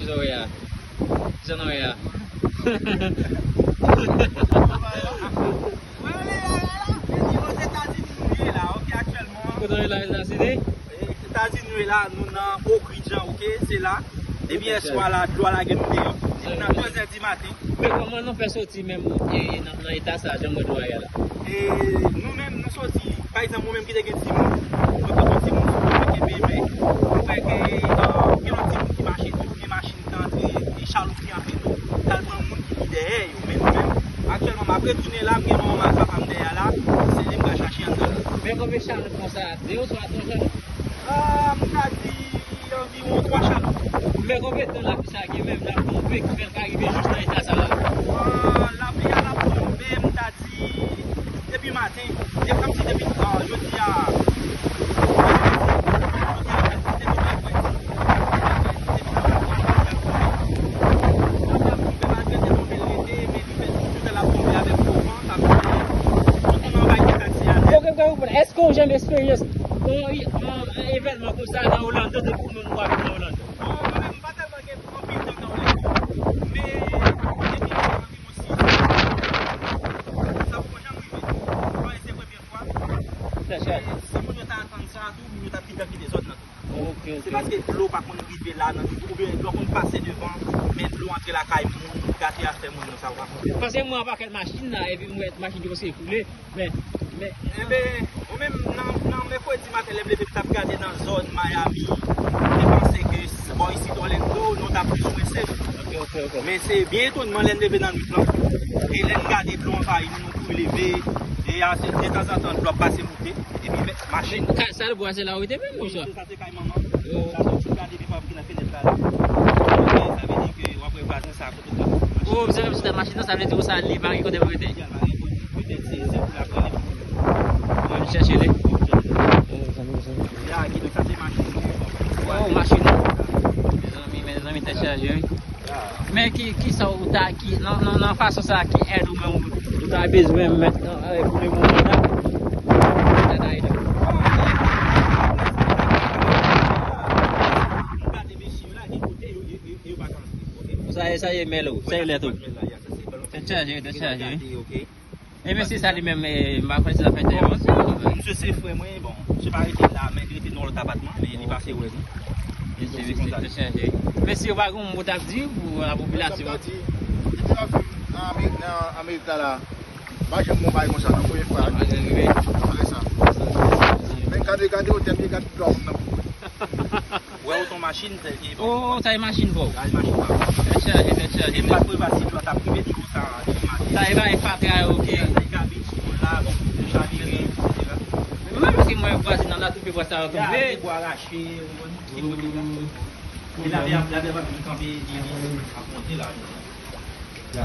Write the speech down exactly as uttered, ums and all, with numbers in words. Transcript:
Jan nou ye a. Jan nou ye a. Mwen ale la, la, la. Ozetazini nou ye la, ok, aktyèlman. Kote nou ye la, Ozetazini? Etazini nou ye la, nou nan Oak Ridge, ok, se la. Depi yèswa la, dlo a lage nou deyò. Depi nan de zè di maten. Men kòman nou fè soti menm, e, nan, nan eta sa, jan mwen di w a la? E, nou menm, nou soti, pa egzanp, ou menm ki te gen timoun, ou te gen timoun sou wout, ou kenbe men, ou wè ke, e, gen lòt timoun ki mache tou, gen machin ki antre, e, chaloup ki antre tou, k al pran moun ki pi dèyè yo, men nou menm, aktyèlman, m ap retounen la, m gen manman m ak papa m dèyè la, se li m pral chache anndan la. Men konbyen chaloup konsa, de oswa twa chaloup? Ah, m ta di anviwon twa chaloup. Men konbyen tan lapli sa gen menm, l ap tonbe, ki fè l ka rive jis nan eta sa la? Ah, lapli a, l ap tonbe, m ta di, depi maten. E kòmsi depi, ah, jodi a, jodi a, depi mèkredi. Malgre se tonbe l rete, men li fè toujou lè l ap tonbe avèk gwo van, sa vle di, tout moun anba ekspektasyon. Ok, m ka konprann. Èske w janm eksperyans yon, yon evènman konsa nan Orlando depi w menm w abite nan Orlando? Bon, mwen menm, m pa tèlman gen anpil tan nan Orlando, men depi anviwon sis an, sa poko janm rive. Paske se premye fwa. Sa chaje. Si moun yo ta antann sa tou, moun yo ta pi byen kite zòn nan tou. Ok, ok. Se paske dlo pa konn rive la nan nivo, oubyen dlo konn pase devan, men dlo antre lakay moun, gate afè moun nan, sa w pa konprann. Paske m wè yon pakèt machin la, epi m wè machin yo se koule, men, men. Enben, ou menm, nan, nan mèkredi maten, lè m leve, m t ap gade nan zòn Miami, m te panse ke s-, bò isit Orlando, nou t ap plizoumwen safe. Ok, ok, ok. Men se byen etonnman, lè n leve nan nwit lan, e lè n gade dlo anvayi nou, nou kouri leve, e a, se detanzantan dlo ap pase moute, epi men, machin. Ka-, sal bwa, se la ou rete menm, monchè? Se sa, se kay manman. Yo. Sa soti gade depi nan fenèt la, la. Sa vle di ke w ap wè vwazen sa kote l ap. Oh, se menm sou tèt machin nan, sa vle di konsa li pa gen kote pou rete. Petèt se, se pou l ap rele pou nou. Pou nou chèche li. Ya, ki donk sa se machin. Oh, machin. Mezanmi, mezanmi, tèt chaje, wi. Men ki, ki sa ou ta, ki, nan, nan, nan fason sa, ki èd ou menm ou, ou ta bezwen mèt nan, eh, pou lemonn la? Sa ta ede. Sa, sa ye mèl ou, sa ye lèt ou. Tèt chaje, tèt chaje, wi. E mesye sa li menm, eh, m pa kwè si l ap fè entèvansyon. Misye se frè mwen, bon, misye pa rete la, men li rete nan lòt apatman, men li pase wè nou. Mesye, mesye, tèt chaje. Mesye, ou pa gen yon mo w t ap di pou lapopilasyon? Sa m ta di, depi m ap viv nan Amerik, nan Amerik la, la, m pa janm wè yon bagay konsa, nan premye fwa. Sa pa janm rive. Apre sa. Men gade, gade otèl, gade dlo moun nan. Wè, oto machin, sèl ki bon. Oh, sa e machin pa w? Sa e machin pa m. Tèt chaje, tèt chaje. E m pa t prevwa si dlo a t ap rive tou sa, depi maten. Sa e bagay fatra yo, ok. Sa e kabich ki konn la, bon, pou chavire, etsetera. Men mwen menm, paske mwen vwazin nan la, tout pye bwa sa yo tonbe. Ya, pye bwa rache, ou konprann, ki kote la. E lapli ap, lapli ap vin kanpe, li, li ap monte la. Ya.